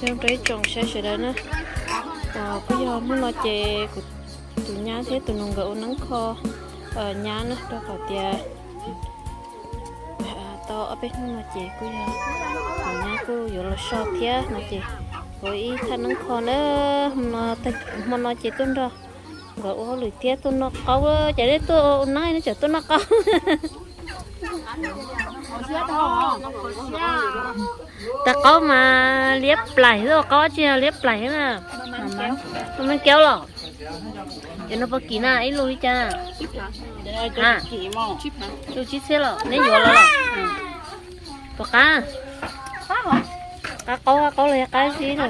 Nyob zoo rau ib tsoom saib sawv daws na. Kuj yog hnub no ces kuv tus nyab thiab tus nus nkawd ua neeb kho nyab na, rau qhov tias tau ob peb hnub no ces kuj yog tus nyab kuj yuav los so thiab no ces ua ib thaj neeb kho na. Hmo no ces tuaj nrog nkawd ua hauj lwm thiab tuaj noj qaub, cas dej tuaj ua neeb ne tseem tuaj noj qaub. Tau qaub mas liab plaim xwb, qaub tsis yog liab plaim na. Mas keub los, ces no puas kim na, ib lub li cas? Lub tsib txhiab los neb yuav los? Puas qab? Qab qaub, qab qaub los yog qab zib na?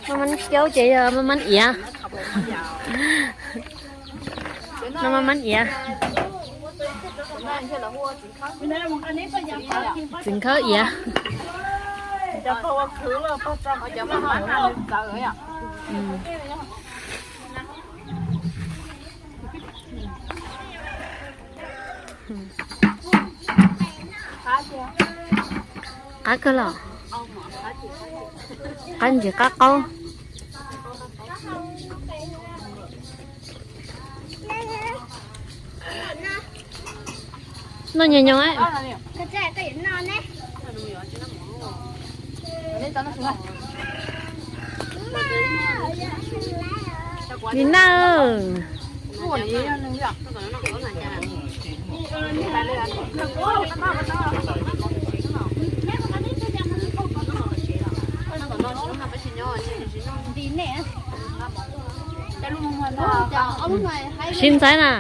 Maj maj keub ces yog maj maj iav. No maj maj iav. Txiv khawb iav. Qab kawg los? Qab ntsis qab qaub. Noj nyoos nyoos. Li na. Sib ntxaib na.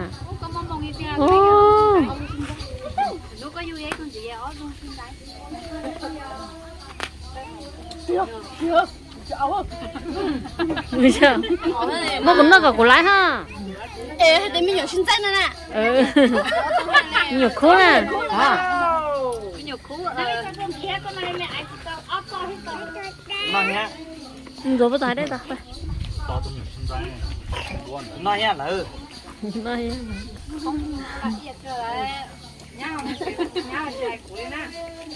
Muab kuv noj kom kuv laiv ha. Es hais tias me nyuam sib ntxaib no na. Me nyuam khub na. Ntxuav puas tau hais dej tau. Noj thiab lawm.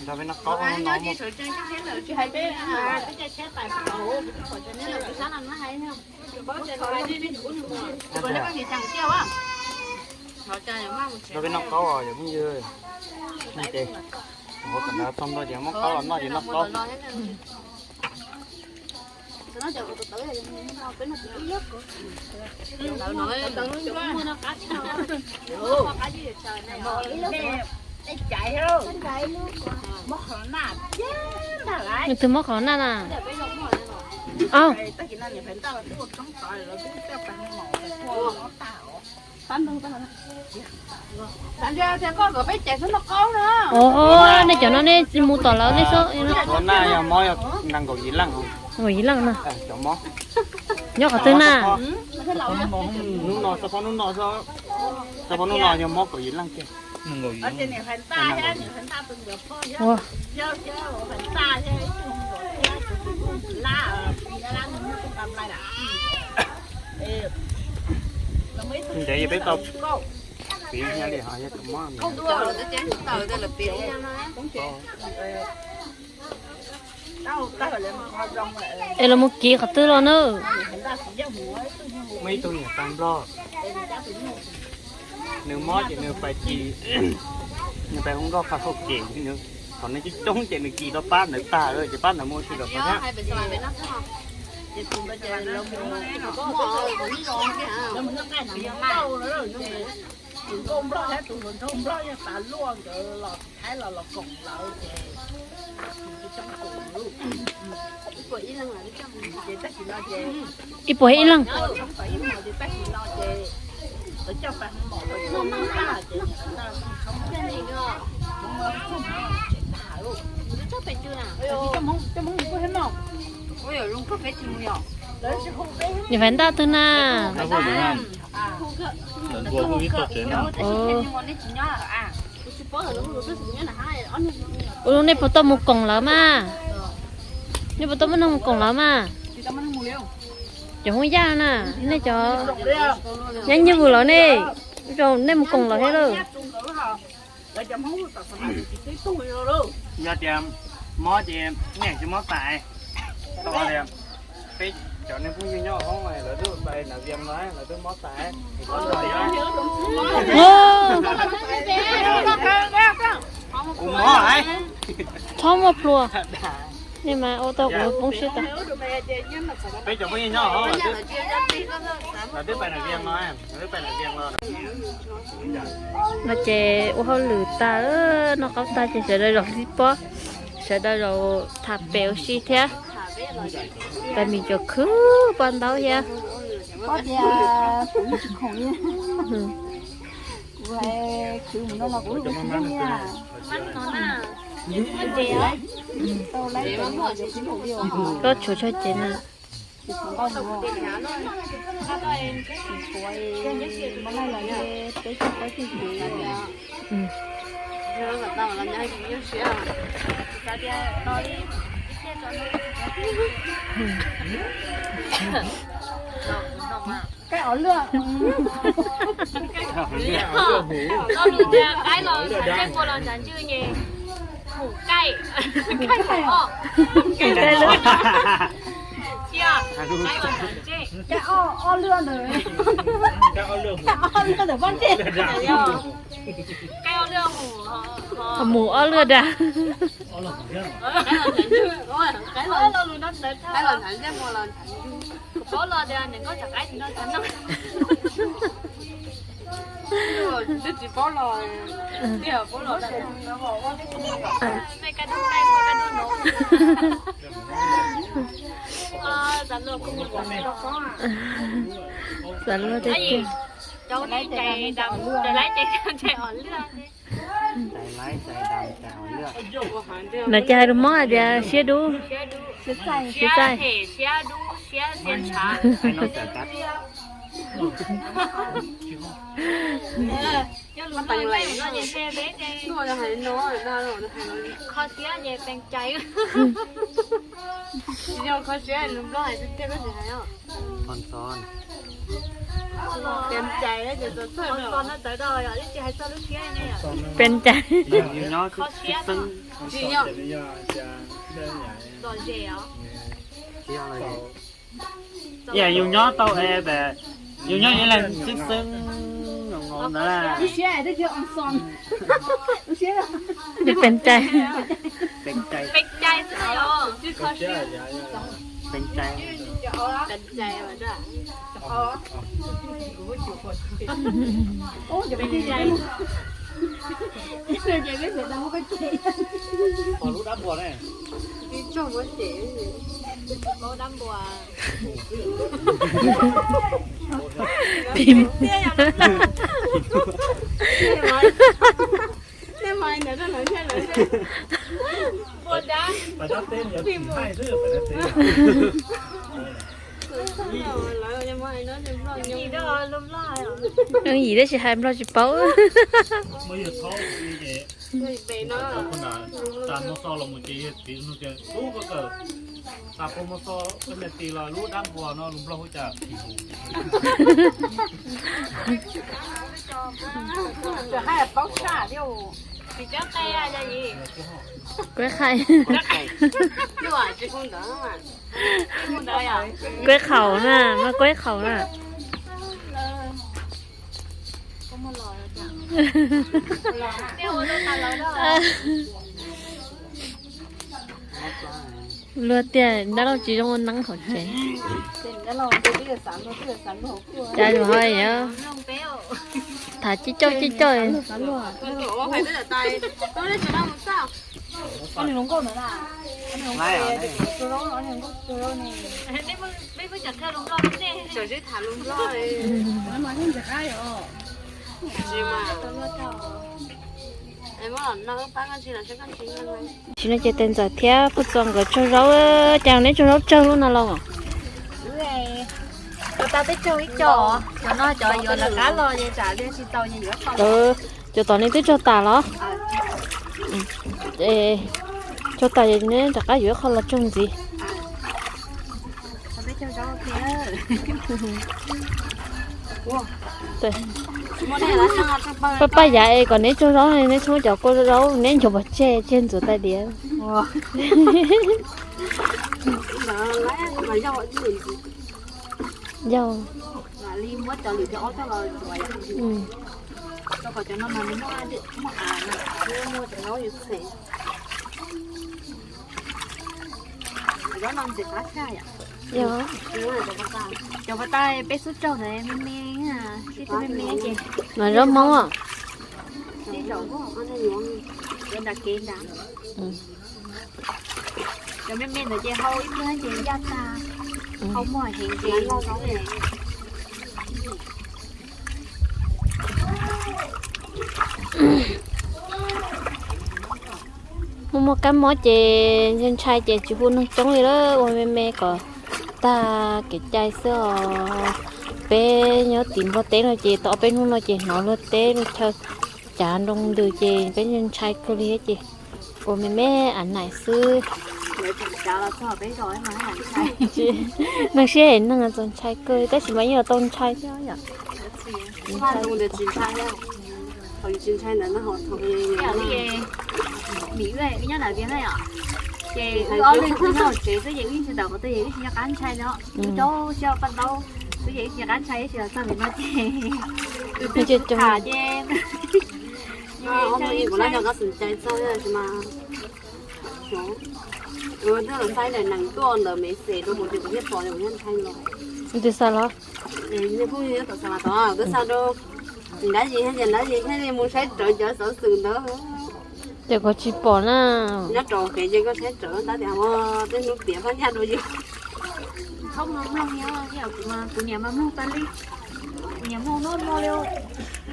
Nrog peb noj qaub no. Nrog peb noj qaub os yog phooj ywg. Ces ua kom nrad txog nrau ces muab qaub los noj ces noj qaub. Nws twg muab qhov naj na? Au. Os, nej cov no nej mus tom lawv nej xwb. Qhov naj yog mob yog nees nkaum yim leej. Nees nkaum yim leej na. Cov mob nyob qhov twg na? Hnub no, xab phob hnub no, xab phob hnub no yog mob kaum yim leej kiag. Ntev peb tau piv li os, yog cov mob. Es los mus kiv qhov twg los na? Muaj ib tug niam tais Nplog, nws mob ces nws pais kiv, nws pais hu nkauj qhov hauv kev, thaum nws coob coob ces nws kiv tau pab ntawd tag lawm ces pab ntawd mus ua si lawm thiab. Tus nkauj Nplog thiab tus hluas nraug Nplog yog tas luaj nkawd los Thaib los los koom lawv ces ib puas ib leeg. Niam Faiv Ntaj twg na? Ua lub nej puas tau mus koom lawv mas? Nej puas tau muab neeg mus koom los mas? Cov Hmoob Yaj na, nej cov nyab nyiag vwm los ne, ua rau nej mus koom los thiab lauj. Yog tias mob ces nej tsis mob tas. Peb cov neeg phooj ywg nyob hauv lawv twb pais nram Vias los, lawv twb mob tas. Kuv mob lawm. Txhob muaj plua, nej mas ua tau kuv poob siab tas. Peb cov phooj ywg nyob hauv lawv twb pais nram Vias los, lawv twb pais nram Vias los. No ces ua hauj lwm tag, noj qaub tag ces sawv daws zaum hlib pob, sawv daws zaum tham pem ua si thiab. Pais mis cov khwb paj ntaub thiab. Pob tias kuv tsis khoom li. Kuv hais khwv mus no los kuv lub kuv tsis yeej li. Koj tshuav tshaj ces na. Qaib os lwj. Qaib los ntshav ntswj, npua los ntshav ntswj ne. Hum qaib, qaib hum os. Qaib os ntshav ntswj. Qaib os lwj ntawm, qaib os lwj ntawm pob ntseg. Qaib os lwj hum, hum os lwj dag. Qaib los ntshav ntswj, qaib los ntshav ntswj, hum los ntshav ntswj. Kuv paub los tias niam nkauj cov qaib tsis noj tshaj no. Twb tsis paub los, twb paub los. Nej kaj dub qaib, kaj dub no. Xav luaj tiag tiag. Cov laib cai, cai os lwj. Lawv ces hais lus Hmoob hais tias siab dub, siab txaij. Kho siab ces pees cai. Kho siab lus Nplog hais tiag tiag koj tsis hais os. Pees cai, pees cai. Kho siab. Ib yam yus nyob tau es, yus nyob ib leeg xwb xwb, ntawd. Pees cai. Pees cai. Pees cai. Lub dab npua ne. Lub dab npua. Phim. Npua dab. Yim tab sis hais Nplog tsis paub. Kuv hais. Kuv khaum na, mas kuv khaum na. Luag tiag, dab laug tsis zoo ua neeb hauv tsev. Cas yus ho tham cib coj cib coj. Tam sim no ces tais ntxawm thiab Phooj Txos nkawd tsau zaub, cas neb tsau zaub tsawg lub no los? Tau teb tsau ib co, cov no cov yuav rov qab los es tsam li tsis tau es yuav. Cov tom li twb tsau tas los? Tsau tas es neb rov qab yuav ib qho los tsau ntxiv. Paj, paj yav es kom neb tsaug zaub, neb tsis muab cov kua zaub, neb nchuav pov tseg, tseg ntxuav tais diav. Yog. Cov pas tas peb xub tsaug ntawd me me, sib tw me me ces. Mas zaub Hmoob os. Sib zaum nram kev nrad. Cov me me ntawd ces hau ib pliag ces yaj tag, hau muag heev ces. Muaj muaj kab mob ces ntshai ntshai ces tsis hu neeg coob li lawm, ua me me kom tag kev cai xwb os. Peb nyob tim Nplog teb no ces tau ob peb hnub no ces hnov luag teb luag chaw cav nroo ntws ces peb ntshai kawg li ces ua me me a nais xwb. Neeg siab heev neeg txaus ntshai kawg tab sis mas yeej yuav tau ntshai thiab yom. Nim wb nyob nram Vias na yom, ces wb ob leeg nyob hauv tsev xwb ces wb tsis tawm qhov twg ces wb tsis nco qab ntshai no, wb rau siab ua paj ntaub xwb ces wb tsis nco qab ntshai, tab sis los txog pem no ces tus twg tham ces twb los saib daim neeg tuaj ntawm Maiv Xes rau kuv ces kuv thiaj pom ces kuv thiaj ntshai los. Twb xa los? Twb xa rau, nrab zis thiab ces nrab zis thiaj li mus saib rawv cov xov xwm ntawd. Ces koj tsis pom na. Nyob rau kev ces koj saib rawv tab tias tej hnub tiav phab nyaj rau yus. Kuv niam mas mloog tag li, kuv niam mloog no no li.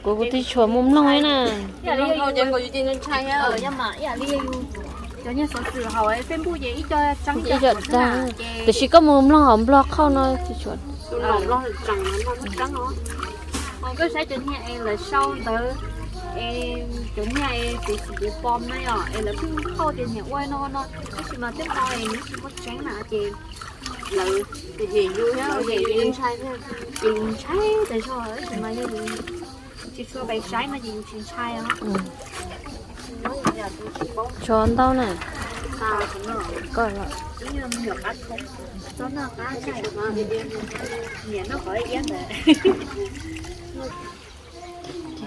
Kuv kuv twb tshua muaj mloog li na. Ib yam li yus ces nkaus yus ces ntshai thiab. Ib yam li yus cov niag xov xwm hauv Facebook ces ib co tseeb ib co dag, tiam sis koj mus mloog hauv Nplog qhauj no tsis tshua. Koj saib cov niag es lawv sau ntawd, es cov niag es Facebook pom na yom, es lawv pheej qhauj tias niam ua no no, tab sis mas tej no es nws tsis muaj tseeb na ces lawv hem yus, hem yus ntshai, yus ntshai tas zog tab sis mas yog yus tsis tshua pais saib no ces yus tsis ntshai os. Tshuav ntau na. Koj los. Niam noj qhov iab ntawd.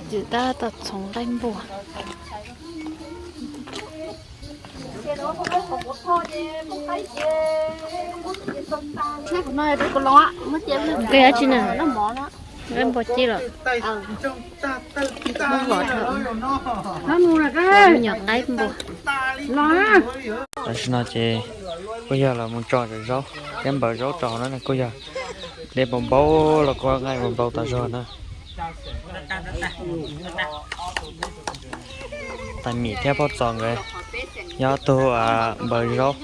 Ces twm tab tom txhoov nqaij npua. Nqaij dab tsi na? Nqaij npua ci los? Muab vov rau. Nyuam qaib npua. Tam sim no ces kuj yog los mus tso cov zaub thiab npawg zaub rau hauv na, kuj yog dej npau npau los kuj nqaij npau npau tas zog na. Tais Mim thiab Phauj Txos nkawd nyob tug npawg zaub.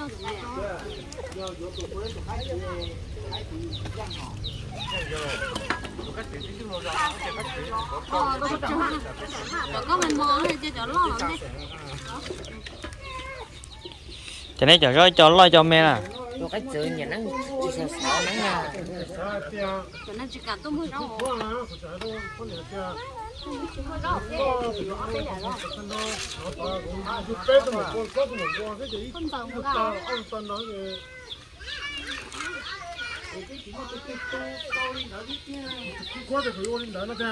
Ces nej cov zaub cov loj cov me na? Kuv kuab tes kuv yuav ua li ntawd no tiag.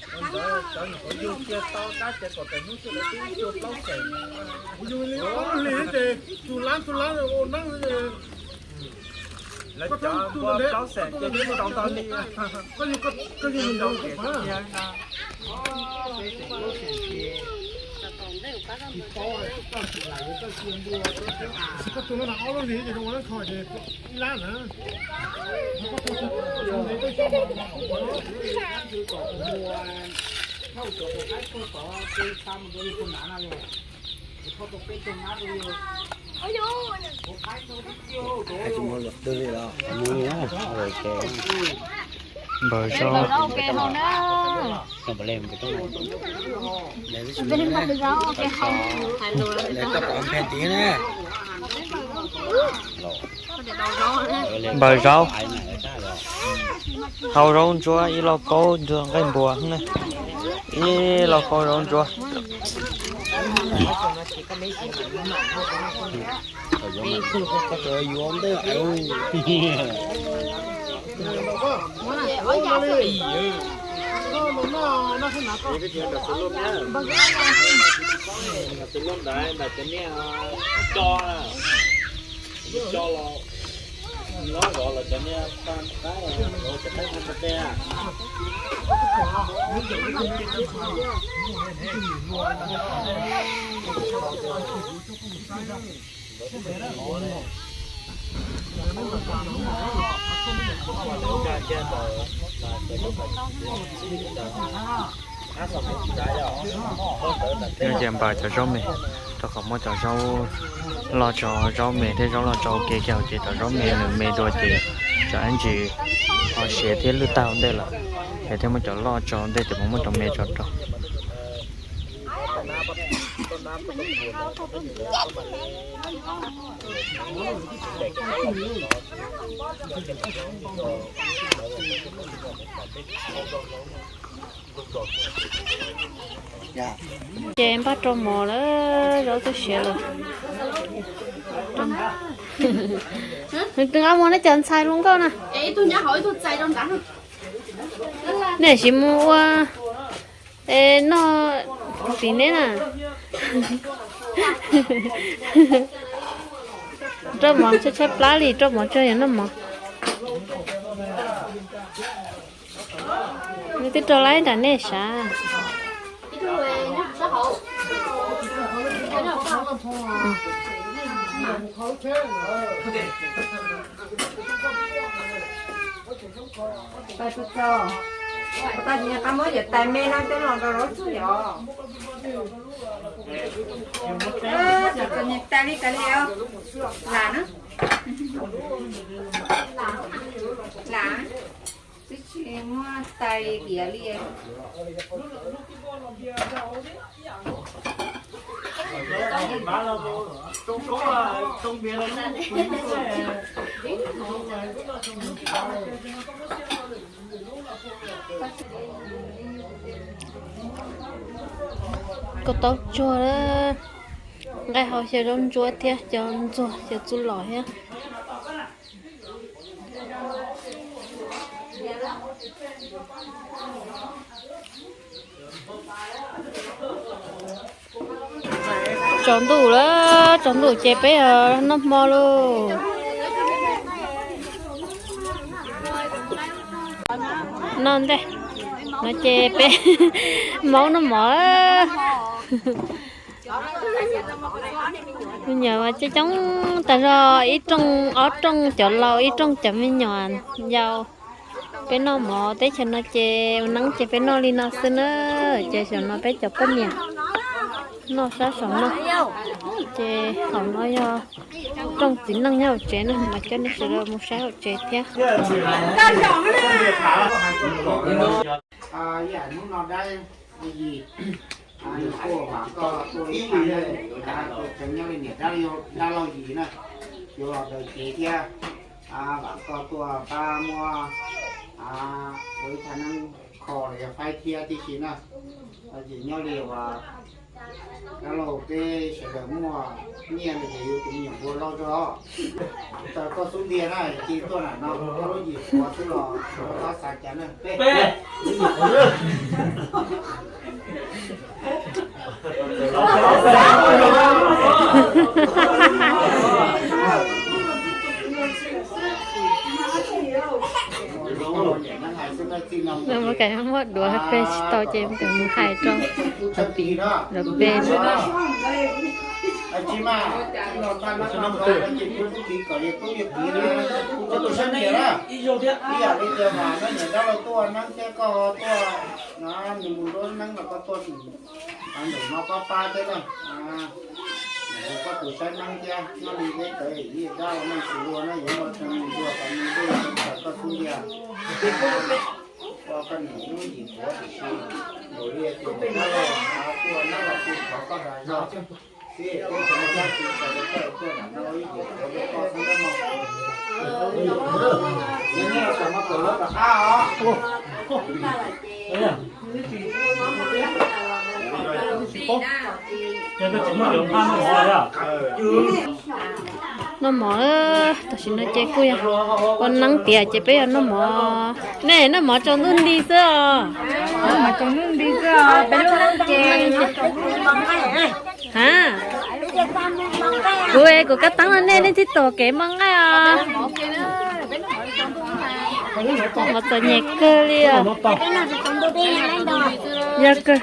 Ua li ntawd cov nyuam qhuav yug cia tau tab cia kom pem hnub xwb lawv twb tua plaub xees. Kuv yug li ob lub hlis ces tus lab tus lab ua neeb. Lawv cov tua plaub xees ces twb tau tau li. Koj yug ntawd kuv pab. Koj tus no ob lub hlis ces zoo ua neeb kho ces ib lab na. Npawg Zaub. Npawg Zaub. Hau zaub ntsuab ib lauj kaub nqaij npua na. Ib lauj kaub zaub ntsuab. Ces npawg cov zaub me, rau qhov muab cov zaub loj tso, zaub me thiab zaub loj tso ua ke kiag ces cov zaub me nws me dua ces cov ib ntsis ho siav thiab lwj tag ua ntej lawm, ces thiaj muab cov loj tso ua ntej ces mam muab cov me tso rau. Ces npaj rau mov lawm, zaub twb siav lawm. Nws twb ob muag neb cov ntxhais hluas nkauj na. Nej sim mus ua noj tim neb na. Rau mov tshaib tshaib plab li, rau mov tsuas yog noj mov. Nws twb rau lawm nram nej sav. Tais, tais, tais, muab yawm tais me no coj los nrog zaub tsuag yom. Tais li tais li os. Lam na. Lam. Twb tsis muaj tais diav li. Kua txob tsuag, nqaij hau xyaw zaub ntsuab thiab cov ntxuag xyaw txuj lom thiab. Tsaus ntuj lawm, tsaus ntuj ces peb noj hmo lauj. Noj ntej no ces peb maub noj mov. Me nyuam coob coob tag zog, ib rooj ob rooj cov laus, ib rooj cov me nyuam yau. Peb noj mov teb chaws no ces ua neeb ces peb noj li no xwb na. Ces xyov no peb cov poj niam noj sab saum no. Ces hauv no yog rooj txiv neej nyob hauv tsev na, mas coj nej sawv daws mus saib hauv tsev thiab. Hnub no dab yim, kuj vam koj tuaj ib tag, tus tseem nyob li niam dab laug yim na, yuav los daws kev thiab. Vam koj tuaj pab muab ua ib thaj neeb kho los yog faib thiab tib si na. Ces nyob li uas dab laug peb sawv daws muaj nyiaj no ces yuav tus me nyuam npua loj zog. Txawm koj xub ntiag na ces tuaj nram no, koj lub yim qhuav xwb los koj xav cas na peb. Mus kam muab duav peb tsis tau ces mus kam mus hais rau lawv peb. Nws mus nruab neeb los koj tuaj, nws mus koj pab thiab na. Koj tus saib neeb thiab nyob li peb cov ib dab neeg tsis luag na yuav muaj tseeb luag kom nws luag txawm koj xub ntiag. Noj mov, tam sim no ces kuj yog ua neeb tiav ces peb yuav noj mov. Nej noj mov tsaus ntuj nti xwb os. Noj mov tsaus ntuj nti xwb os, peb lub neeb ces. Ha, kuv kuv kab teeb no nej leej twg tom kev noj nqaij os. Mov txom nyem kawg li os. Yog kawg.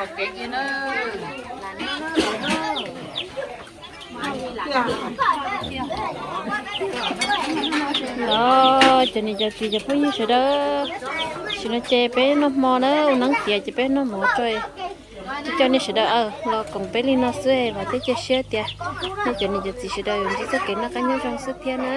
Los cov niam cov txiv cov phooj ywg sawv daws, tam sim no ces peb noj hmo na, ua neeb tiav ces peb noj mov tso. Thiab cov nej sawv daws los koom peb li no xwb, vam thiab cia siab tias nej cov niam cov txiv sawv daws yuav ntsib txoj kev noj qab nyob zoo xwb thiab na.